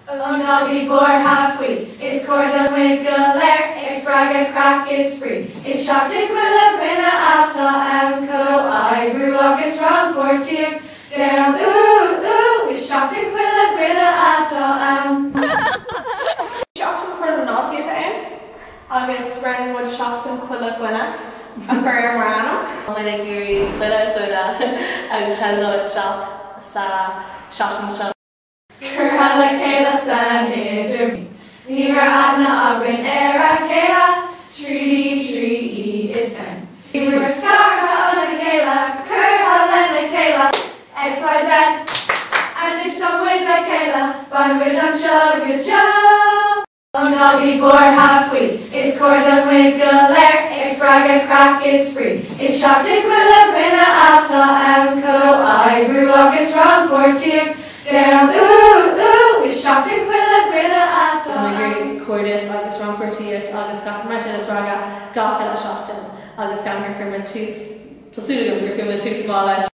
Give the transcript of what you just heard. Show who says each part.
Speaker 1: Ó ná bí buartha faoi, is cóir do muid go léir ag spreagadh craic is spraoi. Is seachtain chuile dhuine atá ann comhoibriú agus rannpháirtíocht. Deirim ú ú, is seachtain chuile dhuine atá ann.
Speaker 2: Seachtain Chur na nDaltaí atá ann agus roghnaigh muid Seachtain Chuile Dhuine a chur air mar ainm.
Speaker 3: Tá muid ag iarraidh chuile dhuine a choinneáil isteach sa seachtain seo.
Speaker 1: Curtha le chéile san idirbhliain. Ní raibh aithne againn ar a chéile, 3 D, 3 E is N. Bhí muid scartha óna chéile, curtha lena chéile, X, Y, Z. Anois tá muid le chéile, beidh muid anseo go deo. Ó ná bí buartha faoi, is cóir do muid go léir ag spreagadh craic is spraoi. Is seachtain chuile dhuine atá ann comhoibriú agus rannpháirtíocht. Deirim ú ú, is seachtain chuile dhuine atá
Speaker 3: Tá muid ag
Speaker 1: ann.
Speaker 3: iarraidh cairdeas agus rannpháirtíocht agus gach mar sin a spreagadh gach uile seachtain agus gan gur chuir muid tús, tá súil agam gur chuir muid tús maith leis.